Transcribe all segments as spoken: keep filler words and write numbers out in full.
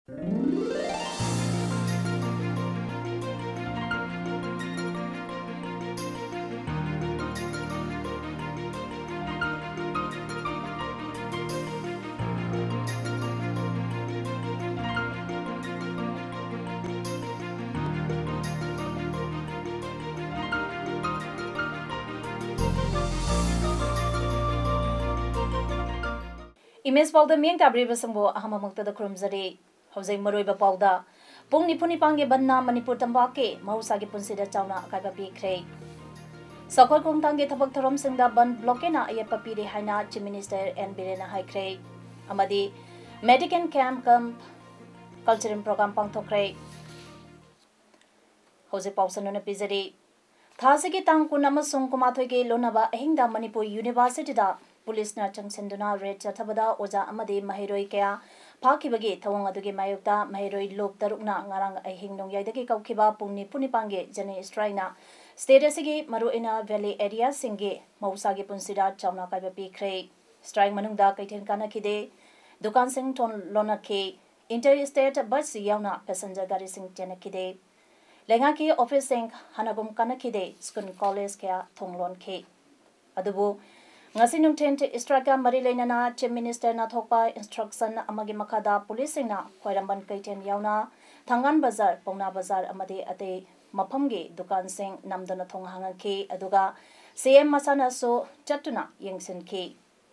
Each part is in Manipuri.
ꯏꯃꯦꯖ ꯄꯥꯎꯗ ꯃꯤꯠꯌꯦꯡ ꯇꯥꯕꯤꯔꯤꯕꯁꯤꯡꯕꯨ ꯑꯍꯥꯟꯕꯃꯛꯇꯗ ꯈꯨꯔꯨꯝꯖꯔꯤ꯫ ꯍꯧꯖꯤꯛ ꯃꯔꯨꯑꯣꯏꯕ ꯄꯥꯎꯗ, ꯄꯨꯡ ꯅꯤꯐꯨ ꯅꯤꯄꯥꯟꯒꯤ ꯕꯟꯅ ꯃꯅꯤꯄꯨꯔ ꯇꯝꯄꯥꯛꯀꯤ ꯃꯍꯧꯁꯥꯒꯤ ꯄꯨꯟꯁꯤꯗ ꯆꯥꯎꯅ ꯑꯀꯥꯏꯕ ꯄꯤꯈ꯭ꯔꯦ꯫ ꯆꯥꯎꯈꯠ ꯈꯣꯡꯊꯥꯡꯒꯤ ꯊꯕꯛ ꯊꯧꯔꯝꯁꯤꯡꯗ ꯕꯟ ꯕ꯭ꯂꯣꯀꯦꯠꯅ ꯑꯌꯦꯠꯄ ꯄꯤꯔꯦ ꯍꯥꯏꯅ Chief Minister N ꯕꯤꯔꯦꯟꯅ ꯍꯥꯏꯈ꯭ꯔꯦ꯫ ꯑꯃꯗꯤ medical camp cum cultural program ꯄꯥꯡꯊꯣꯛꯈ꯭ꯔꯦ꯫ ꯍꯧꯖꯤꯛ ꯄꯥꯎ ꯁꯟꯗꯣꯛꯅ ꯄꯤꯖꯔꯤ꯫ ꯊꯥ ꯑꯁꯤꯒꯤ ꯇꯥꯡ ꯀꯨꯟ ꯑꯃꯁꯨꯡ ꯀꯨꯟꯃꯥꯊꯣꯏꯒꯤ ꯂꯣꯟꯅꯕ ꯑꯍꯤꯡꯗ ꯃꯅꯤꯄꯨꯔ ꯌꯨꯅꯤꯚꯔꯁꯤꯇꯤꯗ ꯄꯨꯂꯤꯁꯅ ꯆꯪꯁꯤꯟꯗꯨꯅ ꯔꯦꯗ ꯆꯠꯊꯕꯗ ꯑꯣꯖꯥ ꯑꯃꯗꯤ ꯃꯍꯩꯔꯣꯏ ꯀꯌꯥ ꯐꯥꯈꯤꯕꯒꯤ ꯊꯧꯑꯣꯡ ꯑꯗꯨꯒꯤ ꯃꯥꯌꯣꯛꯇ ꯃꯍꯩꯔꯣꯏ ꯂꯣꯞ ꯇꯔꯨꯛꯅ ꯉꯔꯥꯡ ꯑꯍꯤꯡ ꯅꯣꯡꯌꯥꯏꯗꯒꯤ ꯀꯧꯈꯤꯕ ꯄꯨꯡ ꯅꯤꯐꯨ ꯅꯤꯄꯥꯟꯒꯤ ꯖꯦꯅꯦꯔꯦꯜ ꯁ꯭ꯇ꯭ꯔꯥꯏꯛꯅ ꯁ꯭ꯇꯦꯠ ꯑꯁꯤꯒꯤ ꯃꯔꯨꯑꯣꯏꯅ ꯚꯦꯂꯤ ꯑꯦꯔꯤꯌꯥꯁꯤꯡꯒꯤ ꯃꯍꯧꯁꯥꯒꯤ ꯄꯨꯟꯁꯤꯗ ꯆꯥꯎꯅ ꯑꯀꯥꯏꯕ ꯄꯤꯈ꯭ꯔꯦ꯫ ꯁ꯭ꯇ꯭ꯔꯥꯏꯛ ꯃꯅꯨꯡꯗ ꯀꯩꯊꯦꯜ ꯀꯥꯟꯅꯈꯤꯗꯦ, ꯗꯨꯀꯥꯟꯁꯤꯡ ꯊꯣꯡ ꯂꯣꯟꯅꯈꯤ, ꯏꯟꯇꯔ ꯁ꯭ꯇꯦꯠ ꯕꯁ ꯌꯥꯎꯅ ꯄꯦꯁꯦꯟꯖꯔ ꯒꯥꯔꯤꯁꯤꯡ ꯆꯦꯟꯅꯈꯤꯗꯦ꯫ ꯂꯩꯉꯥꯛꯀꯤ ꯑꯣꯐꯤꯁꯁꯤꯡ ꯍꯥꯟꯅꯒꯨꯝ ꯀꯥꯟꯅꯈꯤꯗꯦ, ꯁ꯭ꯀꯨꯜ ꯀꯣꯂꯦꯖ ꯀꯌꯥ ꯊꯣꯡ ꯂꯣꯟꯈꯤ꯫ ꯑꯗꯨꯕꯨ ꯉꯁꯤ ꯅꯨꯡꯊꯤꯜ ꯁ꯭ꯇ꯭ꯔꯥꯏꯛꯀ ꯃꯔꯤ ꯂꯩꯅꯅ Chief Ministerꯅ ꯊꯣꯛꯄ ꯏꯟꯁꯇ꯭ꯔꯛꯁꯟ ꯑꯃꯒꯤ ꯃꯈꯥꯗ ꯄꯨꯂꯤꯁꯁꯤꯡꯅ ꯈ꯭ꯋꯥꯏꯔꯝꯕꯟ ꯀꯩꯊꯦꯜ ꯌꯥꯎꯅ ꯊꯥꯡꯒꯥꯟ ꯕꯖꯥꯔ, ꯄꯥꯎꯅꯥ ꯕꯖꯥꯔ ꯑꯃꯗꯤ ꯑꯇꯩ ꯃꯐꯝꯒꯤ ꯗꯨꯀꯥꯟꯁꯤꯡ ꯅꯝꯗꯨꯅ ꯊꯣꯡ ꯍꯥꯡꯍꯟꯈꯤ, ꯑꯗꯨꯒ ꯁꯤ ꯑꯦꯝ ꯃꯁꯥꯅꯁꯨ ꯆꯠꯇꯨꯅ ꯌꯦꯡꯁꯤꯟꯈꯤ꯫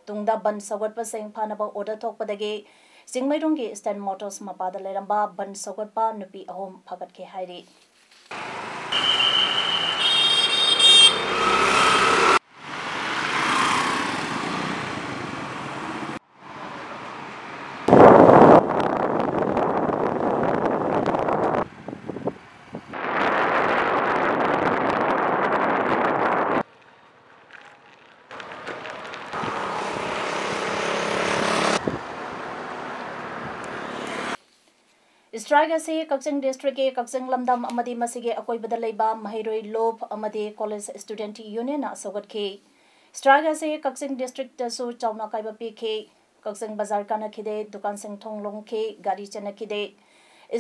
ꯇꯨꯡꯗ ꯕꯟ ꯁꯧꯒꯠꯄꯁꯤꯡ ꯐꯥꯅꯕ ꯑꯣꯔꯗꯔ ꯊꯣꯛꯄꯗꯒꯤ ꯆꯤꯡꯃꯩꯔꯣꯡꯒꯤ ꯁ꯭ꯇꯦꯟ ꯃꯣꯇꯣꯔꯁ ꯃꯄꯥꯗ ꯂꯩꯔꯝꯕ ꯕꯟ ꯁꯧꯒꯠꯄ ꯅꯨꯄꯤ ꯑꯍꯨꯝ ꯐꯥꯒꯠꯈꯤ ꯍꯥꯏꯔꯤ꯫ ꯁ꯭ꯇ꯭ꯔꯥꯏꯛ ꯑꯁꯤ ꯀꯛꯆꯤꯡ ꯗꯤꯁꯇ꯭ꯔꯤꯛꯀꯤ ꯀꯛꯆꯤꯡ ꯂꯝꯗꯝ ꯑꯃꯗꯤ ꯃꯁꯤꯒꯤ ꯑꯀꯣꯏꯕꯗ ꯂꯩꯕ ꯃꯍꯩꯔꯣꯏ ꯂꯣꯞ ꯑꯃꯗꯤ ꯀꯣꯂꯦꯖ ꯁ꯭ꯇꯨꯗꯦꯟꯠ ꯌꯨꯅꯤꯌꯟꯅ ꯁꯧꯒꯠꯈꯤ꯫ ꯁ꯭ꯇ꯭ꯔꯥꯏꯛ ꯑꯁꯤ ꯀꯛꯆꯤꯡ ꯗꯤꯁꯇ꯭ꯔꯤꯛꯇꯁꯨ ꯆꯥꯎꯅ ꯑꯀꯥꯏꯕ ꯄꯤꯈꯤ꯫ ꯀꯛꯆꯤꯡ ꯕꯖꯥꯔ ꯀꯥꯟꯅꯈꯤꯗꯦ, ꯗꯨꯀꯥꯟꯁꯤꯡ ꯊꯣꯡ ꯂꯣꯟꯈꯤ, ꯒꯥꯔꯤ ꯆꯦꯟꯅꯈꯤꯗꯦ,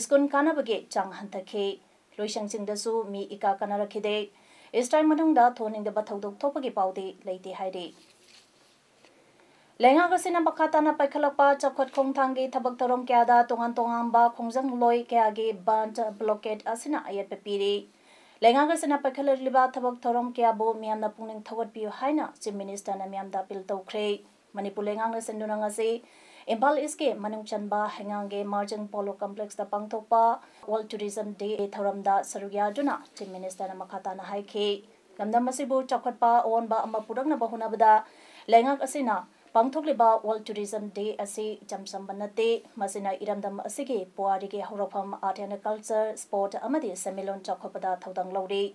ꯁ꯭ꯀꯨꯜ ꯀꯥꯟꯅꯕꯒꯤ ꯆꯥꯡ ꯍꯟꯊꯈꯤ, ꯂꯣꯏꯁꯪꯁꯤꯡꯗꯁꯨ ꯃꯤ ꯏꯀꯥ ꯀꯥꯟꯅꯔꯛꯈꯤꯗꯦ, ꯏꯁꯇꯥꯏ ꯃꯅꯨꯡꯗ ꯊꯣꯟꯅꯤꯡꯗꯕ ꯊꯧꯗꯣꯛ ꯊꯣꯛꯄꯒꯤ ꯄꯥꯎꯗꯤ ꯂꯩꯇꯦ ꯍꯥꯏꯔꯤ꯫ ꯂꯩꯉꯥꯛ ꯑꯁꯤꯅ ꯃꯈꯥ ꯇꯥꯅ ꯄꯥꯏꯈꯠꯂꯛꯄ ꯆꯥꯎꯈꯠ ꯈꯣꯡꯊꯥꯡꯒꯤ ꯊꯕꯛ ꯊꯧꯔꯝ ꯀꯌꯥꯗ ꯇꯣꯉꯥꯟ ꯇꯣꯉꯥꯟꯕ ꯈꯣꯡꯖꯪꯂꯣꯏ ꯀꯌꯥꯒꯤ ꯕꯟ ꯕ꯭ꯂꯣꯀꯦꯠ ꯑꯁꯤꯅ ꯑꯌꯦꯠꯄ ꯄꯤꯔꯤ꯫ ꯂꯩꯉꯥꯛ ꯑꯁꯤꯅ ꯄꯥꯏꯈꯠꯂꯛꯂꯤꯕ ꯊꯕꯛ ꯊꯧꯔꯝ ꯀꯌꯥꯕꯨ ꯃꯤꯌꯥꯝꯅ ꯄꯨꯛꯅꯤꯡ ꯊꯧꯒꯠꯄꯤꯌꯨ ꯍꯥꯏꯅ ꯆꯤꯐ ꯃꯤꯅꯤꯁꯇꯔꯅ ꯃꯤꯌꯥꯝꯗ ꯑꯄꯤꯜ ꯇꯧꯈ꯭ꯔꯦ꯫ ꯃꯅꯤꯄꯨꯔ ꯂꯩꯉꯥꯛꯅ ꯁꯤꯟꯗꯨꯅ ꯉꯁꯤ ꯏꯝꯐꯥꯜ ꯏꯁꯀꯤ ꯃꯅꯨꯡ ꯆꯟꯕ ꯍꯩꯉꯥꯡꯒꯤ ꯃꯥꯔꯖꯤꯡ ꯄꯣꯂꯣ ꯀꯝꯄ꯭ꯂꯦꯛꯁꯇ ꯄꯥꯡꯊꯣꯛꯄ ꯋꯥꯔꯜ ꯇꯨꯔꯤꯖꯝ ꯗꯦ ꯊꯧꯔꯝꯗ ꯁꯔꯨꯛ ꯌꯥꯗꯨꯅ ꯆꯤꯐ ꯃꯤꯅꯤꯁꯇꯔꯅ ꯃꯈꯥ ꯇꯥꯅ ꯍꯥꯏꯈꯤ꯫ ꯂꯝꯗꯝ ꯑꯁꯤꯕꯨ ꯆꯥꯎꯈꯠꯄ ꯑꯑꯣꯟꯕ ꯑꯃ ꯄꯨꯔꯛꯅꯕ ꯍꯣꯠꯅꯕꯗ ꯂꯩꯉꯥꯛ ꯑꯁꯤꯅ ꯄꯥꯡꯊꯣꯛꯂꯤꯕ ꯋꯥꯔꯜ ꯇꯨꯔꯤꯖꯝ ꯗꯦ ꯑꯁꯤ ꯏꯆꯝ ꯆꯝꯕ ꯅꯠꯇꯦ꯫ ꯃꯁꯤꯅ ꯏꯔꯝꯗꯝ ꯑꯁꯤꯒꯤ ꯄꯨꯋꯥꯔꯤꯒꯤ ꯍꯧꯔꯛꯐꯝ, art and culture, sport ꯑꯃꯗꯤ ꯁꯦꯟꯃꯤꯠꯂꯣꯟ ꯆꯥꯎꯈꯠꯄꯗ ꯊꯧꯗꯥꯡ ꯂꯧꯔꯤ꯫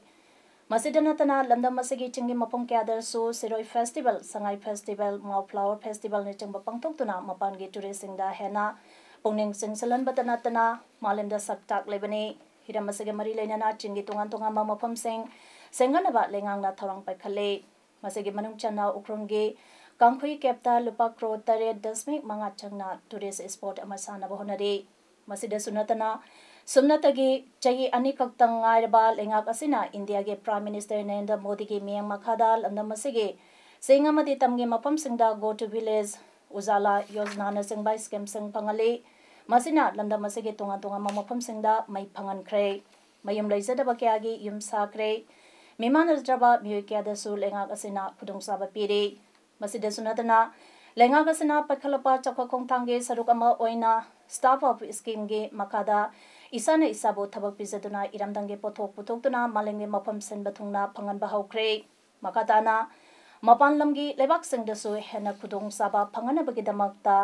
ꯃꯁꯤꯗ ꯅꯠꯇꯅ ꯂꯝꯗꯝ ꯑꯁꯤꯒꯤ ꯆꯤꯡꯒꯤ ꯃꯐꯝ ꯀꯌꯥꯗꯁꯨ ꯁꯤꯔꯣꯏ ꯐꯦꯁꯇꯤꯚꯦꯜ, ꯁꯉꯥꯏ ꯐꯦꯁꯇꯤꯚꯦꯜ, ꯃꯥꯎ ꯐ꯭ꯂꯥꯋꯔ ꯐꯦꯁꯇꯤꯚꯦꯜꯅꯆꯤꯡꯕ ꯄꯥꯡꯊꯣꯛꯇꯨꯅ ꯃꯄꯥꯟꯒꯤ ꯇꯨꯔꯤꯁꯁꯤꯡꯗ ꯍꯦꯟꯅ ꯄꯨꯛꯅꯤꯡ ꯆꯤꯡꯁꯤꯜꯍꯟꯕꯇ ꯅꯠꯇꯅ ꯃꯥꯂꯦꯝꯗ ꯁꯛ ꯇꯥꯛꯂꯤꯕꯅꯤ꯫ ꯍꯤꯔꯝ ꯑꯁꯤꯒ ꯃꯔꯤ ꯂꯩꯅꯅ ꯆꯤꯡꯒꯤ ꯇꯣꯉꯥꯟ ꯇꯣꯉꯥꯟꯕ ꯃꯐꯝꯁꯤꯡ ꯁꯦꯝꯒꯠꯅꯕ ꯂꯩꯉꯥꯛꯅ ꯊꯧꯔꯥꯡ ꯄꯥꯏꯈꯠꯂꯤ꯫ ꯃꯁꯤꯒꯤ ꯃꯅꯨꯡ ꯆꯟꯅ ꯎꯈ꯭ꯔꯨꯜꯒꯤ ꯀꯥꯡꯈꯨꯏ ꯀꯦꯞꯇ ꯂꯨꯄꯥ ꯀ꯭ꯔꯣꯔ ꯇꯔꯦꯠ ꯗꯁꯃꯤꯛ ꯃꯉꯥ ꯆꯪꯅ ꯇꯨꯔꯤꯁ ꯏꯁꯄꯣꯠ ꯑꯃ ꯁꯥꯅꯕ ꯍꯣꯠꯅꯔꯤ꯫ ꯃꯁꯤꯗꯁꯨ ꯅꯠꯇꯅ ꯁꯨꯞꯅꯇꯒꯤ ꯆꯍꯤ ꯑꯅꯤꯈꯛꯇꯪ ꯉꯥꯏꯔꯕ ꯂꯩꯉꯥꯛ ꯑꯁꯤꯅ ꯏꯟꯗꯤꯌꯥꯒꯤ ꯄ꯭ꯔꯥꯏꯝ ꯃꯤꯅꯤꯁꯇꯔ ꯅꯔꯦꯟꯗ꯭ꯔ ꯃꯣꯗꯤꯒꯤ ꯃꯤꯠꯌꯦꯡ ꯃꯈꯥꯗ ꯂꯝꯗꯝ ꯑꯁꯤꯒꯤ ꯆꯤꯡ ꯑꯃꯗꯤ ꯇꯝꯒꯤ ꯃꯐꯝꯁꯤꯡꯗ Go to Village, ꯎꯖꯥꯂꯥ ꯌꯣꯖꯅꯥꯅꯆꯤꯡꯕ ꯁ꯭ꯀꯤꯝꯁꯤꯡ ꯐꯪꯍꯜꯂꯤ꯫ ꯃꯁꯤꯅ ꯂꯝꯗꯝ ꯑꯁꯤꯒꯤ ꯇꯣꯉꯥꯟ ꯇꯣꯉꯥꯟꯕ ꯃꯐꯝꯁꯤꯡꯗ ꯃꯩ ꯐꯪꯍꯟꯈ꯭ꯔꯦ꯫ ꯃꯌꯨꯝ ꯂꯩꯖꯗꯕ ꯀꯌꯥꯒꯤ ꯌꯨꯝ ꯁꯥꯈ꯭ꯔꯦ꯫ ꯃꯤꯃꯥꯟꯅꯗ꯭ꯔꯕ ꯃꯤꯑꯣꯏ ꯀꯌꯥꯗꯁꯨ ꯂꯩꯉꯥꯛ ꯑꯁꯤꯅ ꯈꯨꯗꯣꯡꯆꯥꯕ ꯄꯤꯔꯤ꯫ ꯃꯁꯤꯗꯁꯨ ꯅꯠꯇꯅ ꯂꯩꯉꯥꯛ ꯑꯁꯤꯅ ꯄꯥꯏꯈꯠꯂꯛꯄ ꯆꯥꯎꯈꯠ ꯈꯣꯡꯊꯥꯡꯒꯤ ꯁꯔꯨꯛ ꯑꯃ ꯑꯣꯏꯅ ꯁ꯭ꯇꯥꯐ ꯑꯞ ꯁ꯭ꯀꯤꯝꯒꯤ ꯃꯈꯥꯗ ꯏꯁꯥꯅ ꯏꯁꯥꯕꯨ ꯊꯕꯛ ꯄꯤꯖꯗꯨꯅ ꯏꯔꯝꯗꯝꯒꯤ ꯄꯣꯠꯊꯣꯛ ꯄꯨꯊꯣꯛꯇꯨꯅ ꯃꯥꯂꯦꯝꯒꯤ ꯃꯐꯝ ꯁꯤꯟꯕ ꯊꯨꯡꯅ ꯐꯪꯍꯟꯕ ꯍꯧꯈ꯭ꯔꯦ꯫ ꯃꯈꯥ ꯇꯥꯅ ꯃꯄꯥꯟ ꯂꯝꯒꯤ ꯂꯩꯕꯥꯛꯁꯤꯡꯗꯁꯨ ꯍꯦꯟꯅ ꯈꯨꯗꯣꯡꯆꯥꯕ ꯐꯪꯍꯟꯅꯕꯒꯤꯗꯃꯛꯇ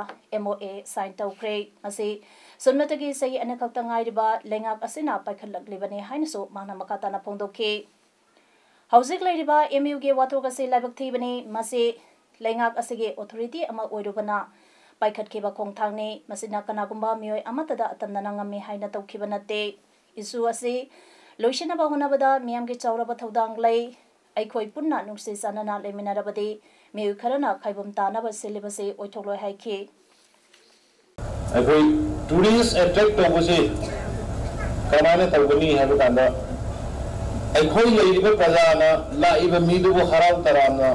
M O A sign ꯇꯧꯈ꯭ꯔꯦ꯫ ꯃꯁꯤ ꯁꯨꯞꯅꯇꯒꯤ ꯆꯍꯤ ꯑꯅꯤꯈꯛꯇ ꯉꯥꯏꯔꯤꯕ ꯂꯩꯉꯥꯛ ꯑꯁꯤꯅ ꯄꯥꯏꯈꯠꯂꯛꯂꯤꯕꯅꯤ ꯍꯥꯏꯅꯁꯨ ꯃꯍꯥꯛꯅ ꯃꯈꯥ ꯇꯥꯅ ꯐꯣꯡꯗꯣꯛꯈꯤ꯫ ꯍꯧꯖꯤꯛ ꯂꯩꯔꯤꯕ M U ꯒꯤ ꯋꯥꯊꯣꯛ ꯑꯁꯤ ꯂꯥꯏꯕꯛ ꯊꯤꯕꯅꯤ꯫ ꯃꯁꯤ ꯂꯩꯉꯥꯛ ꯑꯁꯤꯒꯤ ꯑꯣꯊꯣꯔꯤꯇꯤ ꯑꯃ ꯑꯣꯏꯔꯨꯕꯅ ꯄꯥꯏꯈꯠꯈꯤꯕ ꯈꯣꯡꯊꯥꯡꯅꯤ꯫ ꯃꯁꯤꯅ ꯀꯅꯥꯒꯨꯝꯕ ꯃꯤꯑꯣꯏ ꯑꯃꯠꯇꯗ ꯑꯇꯝꯅꯅ ꯉꯝꯃꯤ ꯍꯥꯏꯅ ꯇꯧꯈꯤꯕ ꯅꯠꯇꯦ꯫ ꯏꯁꯨ ꯑꯁꯤ ꯂꯣꯏꯁꯤꯟꯅꯕ ꯍꯣꯠꯅꯕꯗ ꯃꯤꯌꯥꯝꯒꯤ ꯆꯥꯎꯔꯕ ꯊꯧꯗꯥꯡ ꯂꯩ꯫ ꯑꯩꯈꯣꯏ ꯄꯨꯟꯅ ꯅꯨꯡꯁꯤ ꯆꯥꯟꯅꯅ ꯂꯩꯃꯤꯟꯅꯔꯕꯗꯤ ꯃꯤꯑꯣꯏ ꯈꯔꯅ ꯈꯥꯏꯕꯨꯝ ꯇꯥꯅꯕ ꯁꯤꯜꯂꯤꯕꯁꯤ ꯑꯣꯏꯊꯣꯛꯂꯣꯏ ꯍꯥꯏꯈꯤ꯫ ꯑꯩꯈꯣꯏ ꯇꯨꯔꯤꯁ ꯑꯦꯇ꯭ꯔꯦꯛ ꯇꯧꯕꯁꯦ ꯀꯃꯥꯏꯅ ꯇꯧꯒꯅꯤ ꯍꯥꯏꯕ ꯀꯥꯟꯗ, ꯑꯩꯈꯣꯏ ꯂꯩꯔꯤꯕ ꯄ꯭ꯔꯖꯥꯅ ꯂꯥꯛꯏꯕ ꯃꯤꯗꯨꯕꯨ ꯍꯔꯥꯎ ꯇꯔꯥꯝꯅ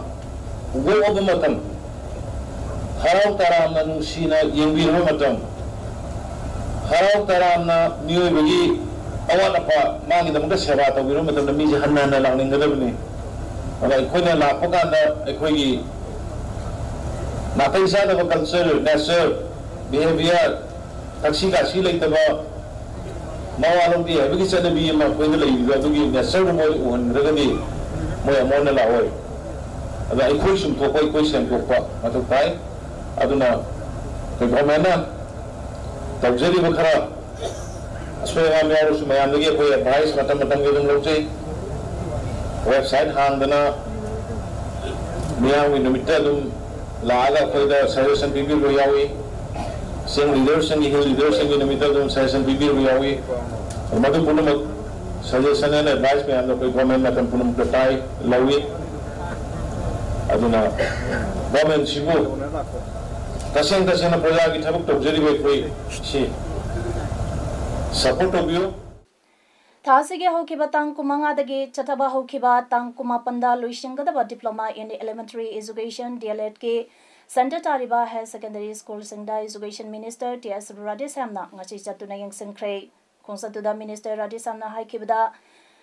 ꯎꯒꯣꯛꯑꯕ ꯃꯇꯝ, ꯍꯔꯥꯎ ꯇꯔꯥꯝꯅ ꯅꯨꯡꯁꯤꯅ ꯌꯦꯡꯕꯤꯔꯕ ꯃꯇꯝ, ꯍꯔꯥꯎ ꯇꯔꯥꯝꯅ ꯃꯤꯑꯣꯏꯕꯒꯤ ꯑꯋꯥꯠ ꯑꯄꯥ ꯃꯥꯒꯤꯗꯃꯛꯇ ꯁꯦꯕꯥ ꯇꯧꯕꯤꯔꯕ ꯃꯇꯝꯗ ꯃꯤꯁꯦ ꯍꯟꯅ ꯍꯟꯅ ꯂꯥꯛꯅꯤꯡꯒꯗꯕꯅꯤ꯫ ꯑꯗ ꯑꯩꯈꯣꯏꯅ ꯂꯥꯛꯄ ꯀꯥꯟꯗ ꯑꯩꯈꯣꯏꯒꯤ ꯅꯥꯇꯩ ꯆꯥꯗꯕ ꯀꯜꯆꯔ, ꯅꯦꯆꯔ, ꯕꯤꯍꯦꯕꯤꯌꯔ, ꯊꯛꯁꯤ ꯈꯥꯁꯤ ꯂꯩꯇꯕ, ꯃꯋꯥ ꯂꯧꯗꯦ ꯍꯥꯏꯕꯒꯤ ꯆꯠꯅꯕꯤ ꯑꯃ ꯑꯩꯈꯣꯏꯗ ꯂꯩꯔꯤꯕ ꯑꯗꯨꯒꯤ ꯅꯦꯆꯔꯗꯨ ꯃꯣꯏꯗ ꯎꯍꯟꯗ꯭ꯔꯒꯗꯤ ꯃꯣꯏ ꯑꯃꯨꯛ ꯍꯟꯅ ꯂꯥꯛꯑꯣꯏ꯫ ꯑꯗ ꯑꯩꯈꯣꯏ ꯆꯨꯝꯊꯣꯛꯄ, ꯑꯩꯈꯣꯏ ꯁꯦꯡꯗꯣꯛꯄ ꯃꯊꯧ ꯇꯥꯏ꯫ ꯑꯗꯨꯅ ꯑꯩꯈꯣꯏ ꯒꯣꯔꯃꯦꯟꯅ ꯇꯧꯖꯔꯤꯕ ꯈꯔ ꯑꯁꯣꯏ ꯑꯉꯥꯝ ꯌꯥꯎꯔꯁꯨ ꯃꯌꯥꯝꯗꯒꯤ ꯑꯩꯈꯣꯏ ꯑꯦꯗꯚꯥꯏꯁ ꯃꯇꯝ ꯃꯇꯝꯒꯤ ꯑꯗꯨꯝ ꯂꯧꯖꯩ꯫ ꯋꯦꯕꯁꯥꯏꯠ ꯍꯥꯡꯗꯅ ꯃꯤꯌꯥꯝꯒꯤ ꯅꯨꯃꯤꯠꯇ ꯑꯗꯨꯝ ꯂꯥꯛꯑꯒ ꯑꯩꯈꯣꯏꯗ ꯁꯖꯦꯁꯟ ꯄꯤꯕꯤꯕ ꯌꯥꯎꯏ꯫ ꯆꯤꯡ ꯂꯤꯗꯔꯁꯤꯡꯒꯤ, ꯍꯤꯜ ꯂꯤꯗꯔꯁꯤꯡꯒꯤ ꯅꯨꯃꯤꯠꯇ ꯑꯗꯨꯝ ꯁꯖꯦꯁꯟ ꯄꯤꯕꯤꯕ ꯌꯥꯎꯏ꯫ ꯃꯗꯨ ꯄꯨꯝꯅꯃꯛ ꯁꯖꯦꯁꯟ ꯑꯦꯟ ꯑꯦꯗꯚꯥꯏꯁ ꯃꯌꯥꯝꯗꯣ ꯑꯩꯈꯣꯏ ꯒꯣꯔꯃꯦꯟ ꯃꯇꯝ ꯄꯨꯝꯅꯃꯛꯇ ꯇꯥꯏ, ꯂꯧꯏ꯫ ꯑꯗꯨꯅ ꯒꯣꯔꯃꯦꯟꯁꯤꯕꯨ ꯇꯁꯦꯡ ꯇꯁꯦꯡꯅ ꯄ꯭ꯔꯖꯥꯒꯤ ꯊꯕꯛ ꯇꯧꯖꯔꯤꯕ ꯑꯩꯈꯣꯏ ꯁꯤ ꯁꯄꯣꯔꯠ ꯇꯧꯕꯤꯌꯨ꯫ ꯊꯥ ꯑꯁꯤꯒꯤ ꯍꯧꯈꯤꯕ ꯇꯥꯡ ꯀꯨꯟꯃꯉꯥꯗꯒꯤ ꯆꯠꯊꯕ ꯍꯧꯈꯤꯕ ꯇꯥꯡ ꯀꯨꯟꯃꯥꯄꯟꯗ ꯂꯣꯏꯁꯤꯟꯒꯗꯕ Diploma in Elementary Education, D El ꯑꯦꯗꯀꯤ ꯁꯦꯟꯇꯔ ꯇꯥꯔꯤꯕ ꯍꯥꯌꯔ ꯁꯦꯀꯦꯟꯗꯔꯤ ꯁ꯭ꯀꯨꯜꯁꯤꯡꯗ Education Minister ꯇꯤ ꯑꯦꯁ ꯔꯥꯙꯦꯁ꯭ꯌꯥꯝꯅ ꯉꯁꯤ ꯆꯠꯇꯨꯅ ꯌꯦꯡꯁꯤꯟꯈ꯭ꯔꯦ꯫ ꯈꯣꯡꯆꯠꯇꯨꯗ Minister ꯔꯥꯙꯦꯁ꯭ꯌꯥꯝꯅ ꯍꯥꯏꯈꯤꯕꯗ,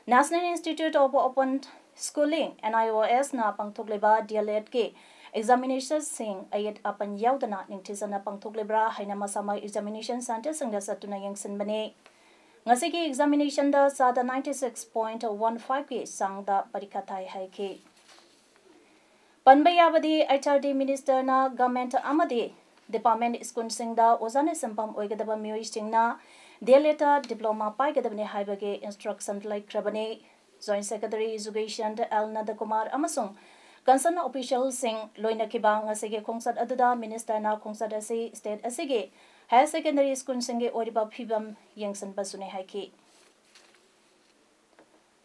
National Institute of Open Schooling, NIOS, ꯅ ꯄꯥꯡꯊꯣꯛꯂꯤꯕ ꯗꯤ ꯑꯦꯜ ꯑꯦꯗꯀꯤ ꯑꯦꯛꯖꯥꯃꯤꯅꯦꯁꯟꯁꯤꯡ ꯑꯌꯦꯠ ꯑꯄꯟ ꯌꯥꯎꯗꯅ ꯅꯤꯡꯊꯤꯖꯅ ꯄꯥꯡꯊꯣꯛꯂꯤꯕ꯭ꯔꯥ ꯍꯥꯏꯅ ꯃꯁꯥꯃꯛ ꯑꯦꯛꯖꯥꯃꯤꯅꯦꯁꯟ ꯁꯦꯟꯇꯔꯁꯤꯡꯗ ꯆꯠꯇꯨꯅ ꯌꯦꯡꯁꯤꯟꯕꯅꯤ꯫ ꯉꯁꯤꯒꯤ ꯑꯦꯛꯖꯥꯃꯤꯅꯦꯁꯟꯗ ꯆꯥꯗ ninety six point one five ꯀꯤ ꯆꯥꯡꯗ ꯄꯔꯤꯈꯥ ꯊꯥꯏ ꯍꯥꯏꯈꯤ꯫ ꯄꯟꯕ ꯌꯥꯕꯗꯤ, ꯑꯩꯆ ꯑꯥꯔ ꯗꯤ ꯃꯤꯅꯤꯁꯇꯔꯅ ꯒꯚꯔꯟꯃꯦꯟꯠ ꯑꯃꯗꯤ ꯗꯤꯄꯥꯔꯠꯃꯦꯟꯠ ꯁ꯭ꯀꯨꯜꯁꯤꯡꯗ ꯑꯣꯖꯥꯅ ꯁꯤꯟꯐꯝ ꯑꯣꯏꯒꯗꯕ ꯃꯤꯑꯣꯏꯁꯤꯡꯅ ꯗꯤ ꯑꯦꯜ ꯑꯦꯗꯇ ꯗꯤꯄ꯭ꯂꯣꯃꯥ ꯄꯥꯏꯒꯗꯕꯅꯤ ꯍꯥꯏꯕꯒꯤ ꯏꯟꯁꯇ꯭ꯔꯛꯁꯟ ꯂꯩꯈ꯭ꯔꯕꯅꯤ꯫ Joint secretary education L Nandakumar ꯑꯃꯁꯨꯡ ꯀꯟꯁꯔꯟ ꯑꯣꯐꯤꯁꯤꯌꯦꯜꯁꯤꯡ ꯂꯣꯏꯅꯈꯤꯕ ꯉꯁꯤꯒꯤ ꯈꯣꯡꯆꯠ ꯑꯗꯨꯗ ꯃꯤꯅꯤꯁꯇꯔꯅ ꯈꯣꯡꯆꯠ ꯑꯁꯤ ꯁ꯭ꯇꯦꯠ ꯑꯁꯤꯒꯤ ꯍꯥꯌꯔ ꯁꯦꯀꯦꯟꯗꯔꯤ ꯁ꯭ꯀꯨꯜꯁꯤꯡꯒꯤ ꯑꯣꯏꯔꯤꯕ ꯐꯤꯕꯝ ꯌꯦꯡꯁꯤꯟꯕꯁꯨꯅꯤ ꯍꯥꯏꯈꯤ꯫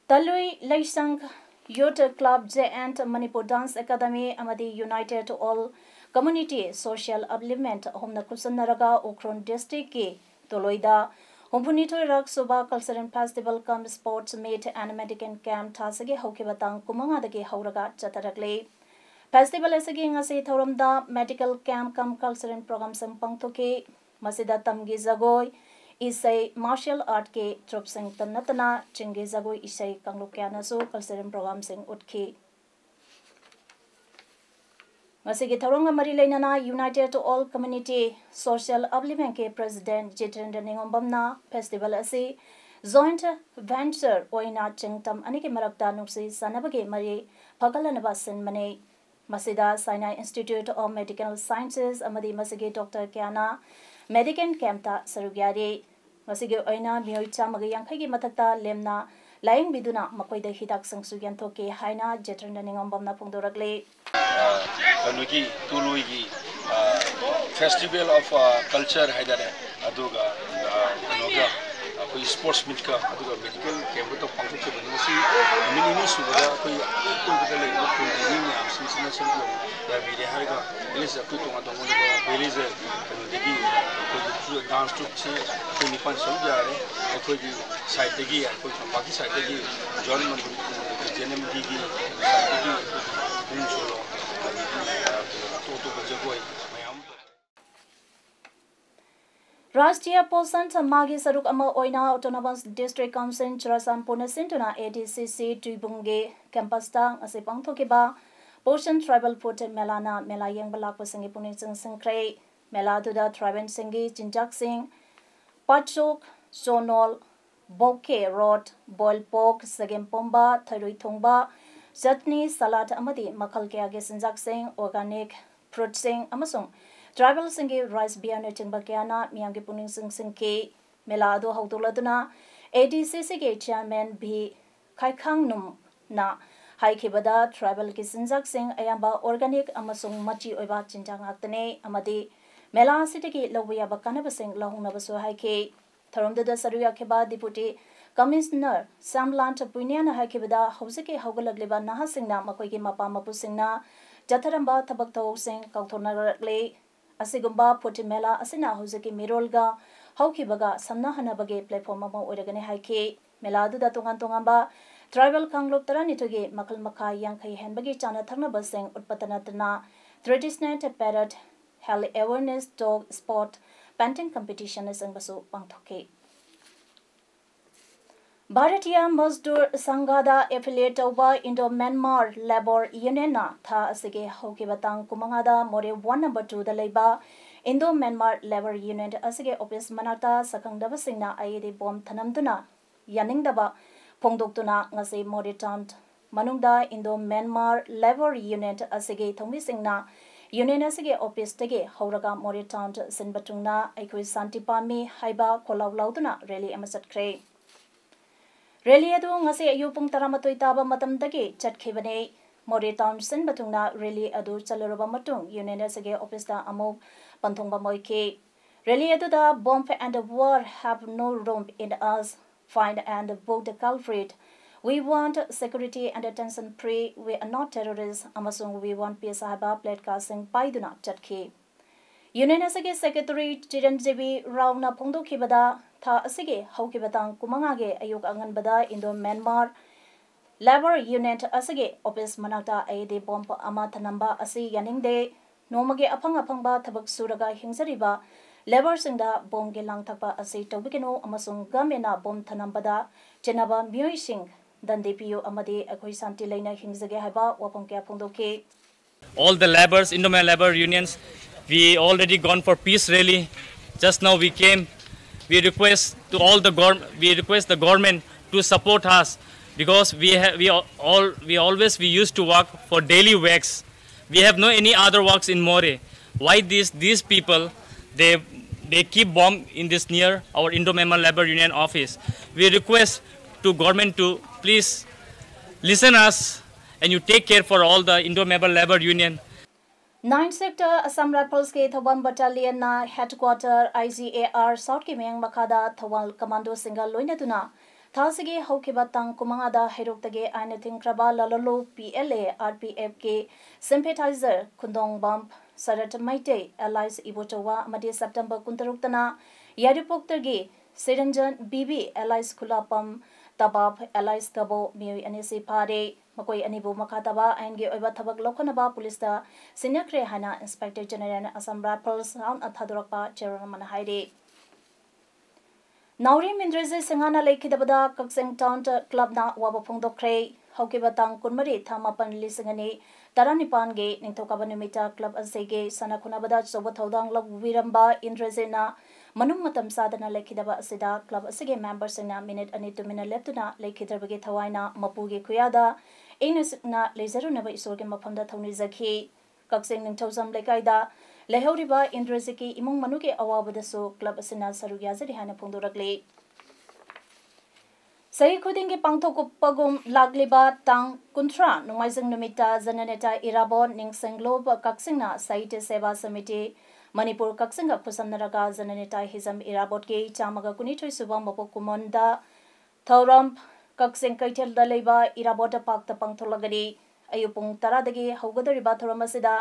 ꯇꯂꯨꯏ ꯂꯩꯁꯪ Youth Club, J and Manipur Dance Academy ꯑꯃꯗꯤ United All Community Social Upliftment ꯑꯍꯨꯝꯅ ꯈꯨꯠꯁꯝꯅꯔꯒ ꯎꯈ꯭ꯔꯨꯜ districtꯀꯤ ꯇꯣꯂꯣꯏꯗ ꯍꯨꯝꯐꯨꯅꯤꯊꯣꯏꯔꯛ ꯁꯨꯕ Cultural Festival cum Sports Meet and Medical Camp ꯊꯥꯁꯤꯒꯤ ꯍꯧꯈꯤꯕ ꯇꯥꯡ ꯀꯨꯟꯃꯉꯥꯗꯒꯤ ꯍꯧꯔꯒ ꯆꯠꯊꯔꯛꯂꯤ꯫ Festival ꯑꯁꯤꯒꯤ ꯉꯁꯤ ꯊꯧꯔꯝꯗ medical camp cum cultural programsꯤꯡ ꯄꯥꯡꯊꯣꯛꯈꯤ꯫ ꯃꯁꯤꯗ ꯇꯝꯒꯤ ꯖꯒꯣꯏ, ꯏꯁꯩ, martial artꯀꯤ troupesꯤꯡꯇ ꯅꯠꯇꯅ ꯆꯤꯡꯒꯤ ꯖꯒꯣꯏ, ꯏꯁꯩ ꯀꯥꯡꯂꯨꯞ ꯀꯌꯥꯅꯁꯨ cultural programsꯤꯡ ꯎꯠꯈꯤ꯫ ꯉꯁꯤꯒꯤ ꯊꯧꯔꯝꯒ ꯃꯔꯤ ꯂꯩꯅꯅ United All Community Social Upliftmentꯀꯤ President Jitendra ꯅꯤꯉꯣꯝꯕꯝꯅ festival ꯑꯁꯤ joint venture ꯑꯣꯏꯅ ꯆꯤꯡꯇꯝ ꯑꯅꯤꯒꯤ ꯃꯔꯛꯇ ꯅꯨꯡꯁꯤ ꯆꯥꯟꯅꯕꯒꯤ ꯃꯔꯤ ꯐꯒꯠꯂꯅꯕ ꯁꯤꯟꯕꯅꯤ꯫ ꯃꯁꯤꯗ Sinai Institute of Medical Sciences ꯑꯃꯗꯤ ꯃꯁꯤꯒꯤ doctor ꯀꯌꯥꯅ medical campꯇ ꯁꯔꯨꯛ ꯌꯥꯔꯤ꯫ ꯃꯁꯤꯒꯤ ꯑꯣꯏꯅ ꯃꯤꯑꯣꯏ ꯆꯥꯝꯃꯒ ꯌꯥꯡꯈꯩꯒꯤ ꯃꯊꯛꯇ ꯂꯦꯝꯅ ꯂꯥꯌꯦꯡꯕꯤꯗꯨꯅ ꯃꯈꯣꯏꯗ ꯍꯤꯗꯥꯛꯁꯤꯡꯁꯨ ꯌꯦꯟꯊꯣꯛꯈꯤ ꯍꯥꯏꯅ ꯖꯤꯇꯦꯟꯗ꯭ꯔ ꯅꯤꯉꯣꯝꯕꯝꯅ ꯐꯣꯡꯗꯣꯔꯛꯂꯤ꯫ ꯑ, ꯀꯩꯅꯣꯒꯤ ꯇꯨꯂꯣꯏꯒꯤ, ꯑ, Festival of, ꯑ, Culture ꯍꯥꯏꯇꯥꯔꯦ꯫ ꯑꯗꯨꯒ, ꯑ, ꯀꯩꯅꯣꯒ, ꯑꯩꯈꯣꯏ sports meetꯀ ꯑꯗꯨꯒ medical campꯀ ꯄꯥꯡꯊꯣꯛꯈꯤꯕꯅꯤ꯫ ꯃꯁꯤ ꯅꯨꯃꯤꯠ ꯅꯤꯅꯤ ꯁꯨꯕꯗ ꯑꯩꯈꯣꯏ ꯑꯀꯣꯏꯕꯗ ꯂꯩꯔꯤꯕ ꯈꯨꯟꯒꯤ ꯃꯤ ꯃꯌꯥꯝꯁꯤꯡꯁꯤꯅ ꯁꯔꯨꯛ ꯌꯥꯕꯤꯔꯦ ꯍꯥꯏꯔꯒ, at least ꯑꯩꯈꯣꯏ ꯇꯣꯉꯥꯟ ꯇꯣꯉꯥꯟꯕ village ꯀꯩꯅꯣꯗꯒꯤ ꯑꯩꯈꯣꯏꯒꯤ dance troupeꯁꯤ ꯑꯩꯈꯣꯏ ꯅꯤꯄꯥꯟ ꯁꯔꯨꯛ ꯌꯥꯔꯦ꯫ ꯑꯩꯈꯣꯏꯒꯤ sideꯇꯒꯤ, ꯑꯩꯈꯣꯏ ꯀꯝꯄꯥꯛꯀꯤ sideꯇꯒꯤ John Manipur JNMDꯒꯤ sideꯇꯒꯤ ꯑꯩꯈꯣꯏꯒꯤ ꯄꯨꯡ ꯁꯣꯂꯣ, ꯑꯗꯒꯤ ꯑꯇꯣꯞ ꯑꯇꯣꯞꯄ ꯖꯒꯣꯏ ꯃꯌꯥꯝ ꯑꯃ ꯇꯧꯔꯦ꯫ ꯔꯥꯁꯇ꯭ꯔꯤꯌꯥ ꯄꯣꯁꯟ ꯃꯥꯒꯤ ꯁꯔꯨꯛ ꯑꯃ ꯑꯣꯏꯅ Autonomous District Council ꯆꯨꯔꯥꯆꯥꯟꯄꯨꯔꯅ ꯁꯤꯟꯗꯨꯅ ADCC ꯇꯨꯏꯕꯨꯡꯒꯤ campusꯇ ꯉꯁꯤ ꯄꯥꯡꯊꯣꯛꯈꯤꯕ Poshan Tribal Food ꯃꯦꯂꯥꯅ ꯃꯦꯂꯥ ꯌꯦꯡꯕ ꯂꯥꯛꯄꯁꯤꯡꯒꯤ ꯄꯨꯛꯅꯤꯡ ꯆꯤꯡꯁꯤꯟꯈ꯭ꯔꯦ꯫ ꯃꯦꯂꯥ ꯑꯗꯨꯗ tribalꯁꯤꯡꯒꯤ ꯆꯤꯟꯖꯥꯛꯁꯤꯡ ꯄꯥꯠꯁꯣꯛ, ꯆꯣꯅꯣꯜ, ꯕꯣꯀꯦ ꯔꯣꯠ, boil pork, ꯆꯒꯦꯝ ꯄꯣꯝꯕ, ꯊꯔꯣꯏ ꯊꯣꯡꯕ, ꯆꯠꯅꯤ, salad ꯑꯃꯗꯤ ꯃꯈꯜ ꯀꯌꯥꯒꯤ ꯆꯤꯟꯖꯥꯛꯁꯤꯡ, organic fruitꯁꯤꯡ ꯑꯃꯁꯨꯡ tribalꯁꯤꯡꯒꯤ rice beerꯅꯆꯤꯡꯕ ꯀꯌꯥꯅ ꯃꯤꯌꯥꯝꯒꯤ ꯄꯨꯛꯅꯤꯡ ꯆꯤꯡꯁꯤꯟꯈꯤ꯫ ꯃꯦꯂꯥ ꯑꯗꯨ ꯍꯧꯗꯣꯛꯂꯗꯨꯅ ADCCꯒꯤ chairman ꯚꯤ ꯈꯥꯏꯈꯥꯡꯅꯨꯝꯅ ꯍꯥꯏꯈꯤꯕꯗ, tribalꯒꯤ ꯆꯤꯟꯖꯥꯛꯁꯤꯡ ꯑꯌꯥꯝꯕ organic ꯑꯃꯁꯨꯡ ꯃꯆꯤ ꯑꯣꯏꯕ ꯆꯤꯟꯖꯥꯛ ꯉꯥꯛꯇꯅꯤ ꯑꯃꯗꯤ ꯃꯦꯂꯥ ꯑꯁꯤꯗꯒꯤ ꯂꯧꯕ ꯌꯥꯕ ꯀꯥꯟꯅꯕꯁꯤꯡ ꯂꯧꯍꯧꯅꯕꯁꯨ ꯍꯥꯏꯈꯤ꯫ ꯊꯧꯔꯝꯗꯨꯗ ꯁꯔꯨꯛ ꯌꯥꯈꯤꯕ Deputy Commissioner Samlant Puiniaꯅ ꯍꯥꯏꯈꯤꯕꯗ, ꯍꯧꯖꯤꯛꯀꯤ ꯍꯧꯒꯠꯂꯛꯂꯤꯕ ꯅꯍꯥꯁꯤꯡꯅ ꯃꯈꯣꯏꯒꯤ ꯃꯄꯥ ꯃꯄꯨꯁꯤꯡꯅ ꯆꯠꯊꯔꯝꯕ ꯊꯕꯛ ꯊꯧꯑꯣꯡꯁꯤꯡ ꯀꯥꯎꯊꯣꯛꯅꯔꯛꯂꯦ꯫ ꯑꯁꯤꯒꯨꯝꯕ ꯐꯨꯇꯤ ꯃꯦꯂꯥ ꯑꯁꯤꯅ ꯍꯧꯖꯤꯛꯀꯤ ꯃꯤꯔꯣꯜꯒ ꯍꯧꯈꯤꯕꯒ ꯁꯝꯅꯍꯟꯅꯕꯒꯤ platform ꯑꯃ ꯑꯣꯏꯔꯒꯅꯤ ꯍꯥꯏꯈꯤ꯫ ꯃꯦꯂꯥ ꯑꯗꯨꯗ ꯇꯣꯉꯥꯟ ꯇꯣꯉꯥꯟꯕ tribal ꯀꯥꯡꯂꯨꯞ ꯇꯔꯥꯅꯤꯊꯣꯏꯒꯤ ꯃꯈꯜ ꯃꯈꯥ ꯌꯥꯡꯈꯩ ꯍꯦꯟꯕꯒꯤ ꯆꯥꯅ ꯊꯛꯅꯕꯁꯤꯡ ꯎꯠꯄꯇ ꯅꯠꯇꯅ traditional parade, health awareness talk, sport, painting competitionꯅꯆꯤꯡꯕꯁꯨ ꯄꯥꯡꯊꯣꯛꯈꯤ꯫ ꯚꯥꯔꯇꯤꯌꯥ ꯃꯖꯗꯨꯔ ꯁꯪꯘꯗ affiliate ꯇꯧꯕ Indo Myanmar Labour Unionꯅ ꯊꯥ ꯑꯁꯤꯒꯤ ꯍꯧꯈꯤꯕ ꯇꯥꯡ ꯀꯨꯟꯃꯉꯥꯗ ꯃꯣꯔꯦ ward number twoꯗ ꯂꯩꯕ Indo Myanmar Labour Union ꯑꯁꯤꯒꯤ office ꯃꯅꯥꯛꯇ ꯁꯛꯈꯪꯗꯕꯁꯤꯡꯅ IED bomb ꯊꯅꯝꯗꯨꯅ ꯌꯥꯅꯤꯡꯗꯕ ꯐꯣꯡꯗꯣꯛꯇꯨꯅ ꯉꯁꯤ ꯃꯣꯔꯦ town ꯃꯅꯨꯡꯗ Indo Myanmar Labour Union ꯑꯁꯤꯒꯤ ꯊꯧꯃꯤꯁꯤꯡꯅ union ꯑꯁꯤꯒꯤ officeꯇꯒꯤ ꯍꯧꯔꯒ ꯃꯣꯔꯦ town ꯁꯤꯟꯕ ꯊꯨꯡꯅ ꯑꯩꯈꯣꯏ ꯁꯥꯟꯇꯤ ꯄꯥꯝꯃꯤ ꯍꯥꯏꯕ ꯈꯣꯜꯂꯥꯎ ꯂꯥꯎꯗꯨꯅ rally ꯑꯃ ꯆꯠꯈ꯭ꯔꯦ꯫ Rally ꯑꯗꯨ ꯉꯁꯤ ꯑꯌꯨꯛ ꯄꯨꯡ ꯇꯔꯥꯃꯥꯊꯣꯏ ꯇꯥꯕ ꯃꯇꯝꯗꯒꯤ ꯆꯠꯈꯤꯕꯅꯤ꯫ ꯃꯣꯔꯦ town ꯁꯤꯟꯕ ꯊꯨꯡꯅ rally ꯑꯗꯨ ꯆꯠꯂꯨꯔꯕ ꯃꯇꯨꯡ union ꯑꯁꯤꯒꯤ officeꯇ ꯑꯃꯨꯛ ꯄꯟꯊꯨꯡꯐꯝ ꯑꯣꯏꯈꯤ꯫ Rally ꯑꯗꯨꯗ "Bomb and war have no room in us, find and book the culprit, we want security and tension free, we are not terrorists" ꯑꯃꯁꯨꯡ "We want peace" ꯍꯥꯏꯕ placardꯁꯤꯡ ꯄꯥꯏꯗꯨꯅ ꯆꯠꯈꯤ꯫ Union ꯑꯁꯤꯒꯤ secretary ꯆꯤꯔꯟꯖꯤꯕꯤ ꯔꯥꯎꯅ ꯐꯣꯡꯗꯣꯛꯈꯤꯕꯗ, ꯊꯥ ꯑꯁꯤꯒꯤ ꯍꯧꯈꯤꯕ ꯇꯥꯡ ꯀꯨꯟꯃꯉꯥꯒꯤ ꯑꯌꯨꯛ ꯑꯉꯟꯕꯗ Indo Myanmar Labour Union ꯑꯁꯤꯒꯤ office ꯃꯅꯥꯛꯇ IED bomb ꯑꯃ ꯊꯅꯝꯕ ꯑꯁꯤ ꯌꯥꯅꯤꯡꯗꯦ꯫ ꯅꯣꯡꯃꯒꯤ ꯑꯐꯪ ꯑꯐꯪꯕ ꯊꯕꯛ ꯁꯨꯔꯒ ꯍꯤꯡꯖꯔꯤꯕ labourꯁꯤꯡꯗ bombꯒꯤ ꯂꯥꯡꯊꯛꯄ ꯑꯁꯤ ꯇꯧꯕꯤꯒꯅꯨ ꯑꯃꯁꯨꯡ governmentꯅ bomb ꯊꯅꯝꯕꯗ ꯆꯦꯟꯅꯕ ꯃꯤꯑꯣꯏꯁꯤꯡ ꯗꯟꯗꯤ ꯄꯤꯌꯨ ꯑꯃꯗꯤ ꯑꯩꯈꯣꯏ ꯁꯥꯟꯇꯤ ꯂꯩꯅ ꯍꯤꯡꯖꯒꯦ ꯍꯥꯏꯕ ꯋꯥꯐꯝ ꯀꯌꯥ ꯐꯣꯡꯗꯣꯛꯈꯤ꯫ All the labours, Indo-Myanmar Labour Unions, we already gone for peace rally. Just now we came. We request to all the gov-, we request the government to support us because we ha-, we a-, all, we always, we used to work for daily wage. We have no any other works in Moreh. Why these, these people, they, they keep bomb in this near our Indo-Myanmar Labour Union office? We request to government to please listen us and you take care for all the Indo-Myanmar Labour Union. Nine Sector Assam Riflesꯀꯤ Thoubal battalionꯅ headquarter IGAR Southꯀꯤ ꯃꯤꯠꯌꯦꯡ ꯃꯈꯥꯗ ꯊꯧꯕꯥꯜ commandoꯁꯤꯡꯒ ꯂꯣꯏꯅꯗꯨꯅ ꯊꯥꯁꯤꯒꯤ ꯍꯧꯈꯤꯕ ꯇꯥꯡ ꯀꯨꯟꯃꯉꯥꯗ ꯍꯩꯔꯣꯛꯇꯒꯤ ꯑꯥꯏꯟꯅ ꯊꯤꯡꯈ꯭ꯔꯕ ꯂꯂꯣꯂꯨ P L A, R P ꯑꯦꯐꯀꯤ sympathizer ꯈꯨꯟꯗꯣꯡꯕꯝ ꯁꯔꯠ ꯃꯩꯇꯩ alias ꯏꯕꯣꯆꯧꯕ ꯑꯃꯗꯤ September ꯀꯨꯟꯇꯔꯨꯛꯇꯅ ꯌꯥꯏꯔꯤꯄꯣꯛꯇꯒꯤ ꯁꯤꯔꯟꯖꯟ ꯕꯤ ꯕꯤ alias ꯈꯨꯂꯥꯄꯝ ꯇꯕꯥꯞ alias ꯒꯕꯣ ꯃꯤꯑꯣꯏ ꯑꯅꯤꯁꯤ ꯐꯥꯔꯦ꯫ ꯃꯈꯣꯏ ꯑꯅꯤꯕꯨ ꯃꯈꯥ ꯇꯥꯕ ꯑꯥꯏꯟꯒꯤ ꯑꯣꯏꯕ ꯊꯕꯛ ꯂꯧꯈꯠꯅꯕ ꯄꯨꯂꯤꯁꯇ ꯁꯤꯟꯅꯈ꯭ꯔꯦ ꯍꯥꯏꯅ Inspector General Assam Rifles ꯍꯥꯟꯅ ꯊꯥꯗꯣꯔꯛꯄ ꯆꯦꯔꯣꯜ ꯑꯃꯅ ꯍꯥꯏꯔꯤ꯫ ꯅꯥꯎꯔꯦꯝ ꯏꯟꯗ꯭ꯔꯖꯤꯠ ꯁꯤꯡꯍꯅ ꯂꯩꯈꯤꯗꯕꯗ ꯀꯛꯆꯤꯡ ꯇꯥꯎꯟ ꯀ꯭ꯂꯕꯅ ꯑꯋꯥꯕ ꯐꯣꯡꯗꯣꯛꯈ꯭ꯔꯦ꯫ ꯍꯧꯈꯤꯕ ꯇꯥꯡ ꯀꯨꯟꯃꯔꯤ ꯊꯥ ꯃꯥꯄꯟ ꯂꯤꯁꯤꯡ ꯑꯅꯤ ꯇꯔꯥꯅꯤꯄꯥꯟꯒꯤ ꯅꯤꯡꯊꯧꯀꯥꯕ ꯅꯨꯃꯤꯠꯇ ꯀ꯭ꯂꯕ ꯑꯁꯤꯒꯤ ꯁꯥꯟꯅ ꯈꯣꯠꯅꯕꯗ ꯑꯆꯧꯕ ꯊꯧꯗꯥꯡ ꯂꯧꯕꯤꯔꯝꯕ ꯏꯟꯗ꯭ꯔꯖꯤꯠꯅ ꯃꯅꯨꯡ ꯃꯇꯝ ꯆꯥꯗꯅ ꯂꯩꯈꯤꯗꯕ ꯑꯁꯤꯗ ꯀ꯭ꯂꯕ ꯑꯁꯤꯒꯤ ꯃꯦꯝꯕꯔꯁꯤꯡꯅ ꯃꯤꯅꯤꯠ ꯑꯅꯤ ꯇꯨꯃꯤꯟꯅ ꯂꯦꯞꯇꯨꯅ ꯂꯩꯈꯤꯗ꯭ꯔꯕꯒꯤ ꯊꯋꯥꯏꯅ ꯃꯄꯨꯒꯤ ꯈꯨꯌꯥꯗ ꯏꯪꯅ ꯆꯤꯛꯅ ꯂꯩꯖꯔꯨꯅꯕ ꯏꯁꯣꯔꯒꯤ ꯃꯐꯝꯗ ꯊꯧꯅꯤꯖꯈꯤ꯫ ꯀꯛꯆꯤꯡ ꯅꯤꯡꯊꯧꯖꯝ ꯂꯩꯀꯥꯏꯗ ꯂꯩꯍꯧꯔꯤꯕ ꯏꯟꯗ꯭ꯔꯖꯤꯠꯀꯤ ꯏꯃꯨꯡ ꯃꯅꯨꯡꯒꯤ ꯑꯋꯥꯕꯗꯁꯨ ꯀ꯭ꯂꯕ ꯑꯁꯤꯅ ꯁꯔꯨꯛ ꯌꯥꯖꯔꯤ ꯍꯥꯏꯅ ꯐꯣꯡꯗꯣꯔꯛꯂꯤ꯫ ꯆꯍꯤ ꯈꯨꯗꯤꯡꯒꯤ ꯄꯥꯡꯊꯣꯛꯄꯒꯨꯝ ꯂꯥꯛꯂꯤꯕ ꯇꯥꯡ ꯀꯨꯟꯊ꯭ꯔꯥ ꯅꯣꯡꯃꯥꯏꯖꯤꯡ ꯅꯨꯃꯤꯠꯇ ꯖꯅꯅꯦꯇꯥ ꯏꯔꯥꯕꯣꯠ ꯅꯤꯡꯁꯤꯡꯂꯣꯞ ꯀꯛꯆꯤꯡꯅ ꯁꯥꯍꯤꯇ꯭ꯌ ꯁꯦꯕꯥ ꯁꯃꯤꯇꯤ ꯃꯅꯤꯄꯨꯔ ꯀꯛꯆꯤꯡꯒ ꯈꯨꯠꯁꯝꯅꯔꯒ ꯖꯅꯅꯦꯇꯥ ꯍꯤꯖꯝ ꯏꯔꯥꯕꯣꯠꯀꯤ ꯆꯥꯝꯃꯒ ꯀꯨꯟꯅꯤꯊꯣꯏ ꯁꯨꯕ ꯃꯄꯣꯛ ꯀꯨꯝꯑꯣꯟꯗ ꯊꯧꯔꯝ ꯀꯛꯆꯤꯡ ꯀꯩꯊꯦꯜꯗ ꯂꯩꯕ ꯏꯔꯥꯕꯣꯠ ꯄꯥꯔꯛꯇ ꯄꯥꯡꯊꯣꯛꯂꯒꯅꯤ꯫ ꯑꯌꯨꯛ ꯄꯨꯡ ꯇꯔꯥꯗꯒꯤ ꯍꯧꯒꯗꯧꯔꯤꯕ ꯊꯧꯔꯝ ꯑꯁꯤꯗ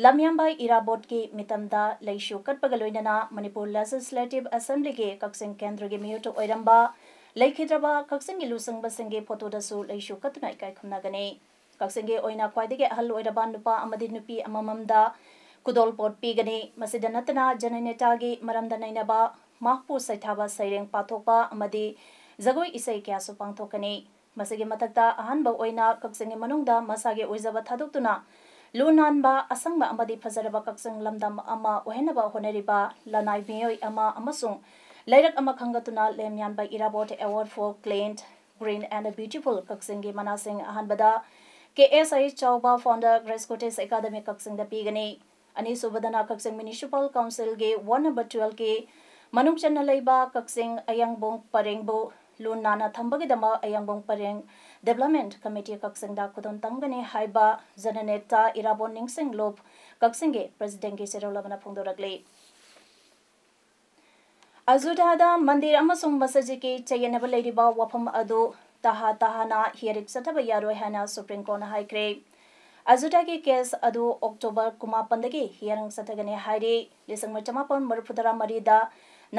ꯂꯝꯌꯥꯟꯕ ꯏꯔꯥꯕꯣꯠꯀꯤ ꯃꯤꯇꯝꯗ ꯂꯩꯁꯨ ꯀꯠꯄꯒ ꯂꯣꯏꯅꯅ ꯃꯅꯤꯄꯨꯔ Legislative Assemblyꯒꯤ ꯀꯛꯆꯤꯡ ꯀꯦꯟꯗ꯭ꯔꯒꯤ ꯃꯤꯍꯨꯠ ꯑꯣꯏꯔꯝꯕ ꯂꯩꯈꯤꯗ꯭ꯔꯕ ꯀꯛꯆꯤꯡꯒꯤ ꯂꯨꯆꯤꯡꯕꯁꯤꯡꯒꯤ ꯐꯣꯇꯣꯗꯁꯨ ꯂꯩꯁꯨ ꯀꯠꯇꯨꯅ ꯏꯀꯥꯏ ꯈꯨꯝꯅꯒꯅꯤ꯫ ꯀꯛꯆꯤꯡꯒꯤ ꯑꯣꯏꯅ ꯈ꯭ꯋꯥꯏꯗꯒꯤ ꯑꯍꯜ ꯑꯣꯏꯔꯕ ꯅꯨꯄꯥ ꯑꯃꯗꯤ ꯅꯨꯄꯤ ꯑꯃꯃꯝꯗ ꯈꯨꯗꯣꯜꯄꯣꯠ ꯄꯤꯒꯅꯤ꯫ ꯃꯁꯤꯗ ꯅꯠꯇꯅ ꯖꯅꯅꯦꯇꯥꯒꯤ ꯃꯔꯝꯗ ꯅꯩꯅꯕ, ꯃꯍꯥꯛꯄꯨ ꯁꯩꯊꯥꯕ ꯁꯩꯔꯦꯡ ꯄꯥꯊꯣꯛꯄ ꯑꯃꯗꯤ ꯖꯒꯣꯏ ꯏꯁꯩ ꯀꯌꯥꯁꯨ ꯄꯥꯡꯊꯣꯛꯀꯅꯤ꯫ ꯃꯁꯤꯒꯤ ꯃꯊꯛꯇ ꯑꯍꯥꯟꯕ ꯑꯣꯏꯅ ꯀꯛꯆꯤꯡꯒꯤ ꯃꯅꯨꯡꯗ ꯃꯁꯥꯒꯤ ꯑꯣꯏꯖꯕ ꯊꯥꯗꯣꯛꯇꯨꯅ ꯂꯨ ꯅꯥꯟꯕ, ꯑꯁꯪꯕ ꯑꯃꯗꯤ ꯐꯖꯔꯕ ꯀꯛꯆꯤꯡ ꯂꯝꯗꯝ ꯑꯃ ꯑꯣꯏꯍꯟꯅꯕ ꯍꯣꯠꯅꯔꯤꯕ ꯂꯅꯥꯏ ꯃꯤꯑꯣꯏ ꯑꯃ ꯑꯃꯁꯨꯡ ꯂꯩꯔꯛ ꯑꯃ ꯈꯪꯒꯠꯇꯨꯅ ꯂꯦꯝꯌꯥꯟꯕ ꯏꯔꯥꯕꯣꯠ Award for Clean, Green and Beautiful ꯀꯛꯆꯤꯡꯒꯤ ꯃꯅꯥꯁꯤꯡ ꯑꯍꯥꯟꯕꯗ ꯀꯦ ꯑꯦꯁ ꯑꯥꯏ ꯆꯥꯎꯕ, founder, Grace Cottage Academy ꯀꯛꯆꯤꯡꯗ ꯄꯤꯒꯅꯤ꯫ ꯑꯅꯤꯁꯨꯕꯗꯅ ꯀꯛꯆꯤꯡ Municipal Councilꯒꯤ ward number twelveꯀꯤ ꯃꯅꯨꯡ ꯆꯟꯅ ꯂꯩꯕ ꯀꯛꯆꯤꯡ ꯑꯌꯥꯡꯕꯨꯡ ꯄꯔꯦꯡꯕꯨ ꯂꯨ ꯅꯥꯟꯅ ꯊꯝꯕꯒꯤꯗꯃꯛ ꯑꯌꯥꯡꯕꯨꯡ ꯄꯔꯦꯡ Development Committee ꯀꯛꯆꯤꯡꯗ ꯈꯨꯗꯣꯜ ꯇꯝꯒꯅꯤ ꯍꯥꯏꯕ ꯖꯅꯅꯦꯇꯥ ꯏꯔꯥꯕꯣꯠ ꯅꯤꯡꯁꯤꯡꯂꯣꯞ ꯀꯛꯆꯤꯡꯒꯤ Presidentꯀꯤ ꯆꯦꯔꯣꯜ ꯑꯃꯅ ꯐꯣꯡꯗꯣꯔꯛꯂꯤ꯫ ꯑꯖꯨꯗꯥꯗ ꯃꯟꯗꯤꯔ ꯑꯃꯁꯨꯡ ꯃꯁꯖꯤꯗꯀꯤ ꯆꯌꯦꯠꯅꯕ ꯂꯩꯔꯤꯕ ꯋꯥꯐꯝ ꯑꯗꯨ ꯇꯍꯥ ꯇꯍꯥꯅ ꯍꯤꯌꯥꯔꯤꯡ ꯆꯠꯊꯕ ꯌꯥꯔꯣꯏ ꯍꯥꯏꯅ ꯁꯨꯄ꯭ꯔꯤꯝ ꯀꯣꯔꯠꯅ ꯍꯥꯏꯈ꯭ꯔꯦ꯫ ꯑꯖꯨꯗꯥꯒꯤ ꯀꯦꯁ ꯑꯗꯨ ꯑꯣꯛꯇꯣꯕꯔ ꯀꯨꯟꯃꯥꯄꯟꯗꯒꯤ ꯍꯤꯌꯥꯔꯤꯡ ꯆꯠꯊꯒꯅꯤ ꯍꯥꯏꯔꯤ꯫ ꯂꯤꯁꯤꯡ ꯑꯃ ꯆꯃꯥꯄꯟ ꯃꯔꯤꯐꯨꯇꯔꯥ ꯃꯔꯤꯗ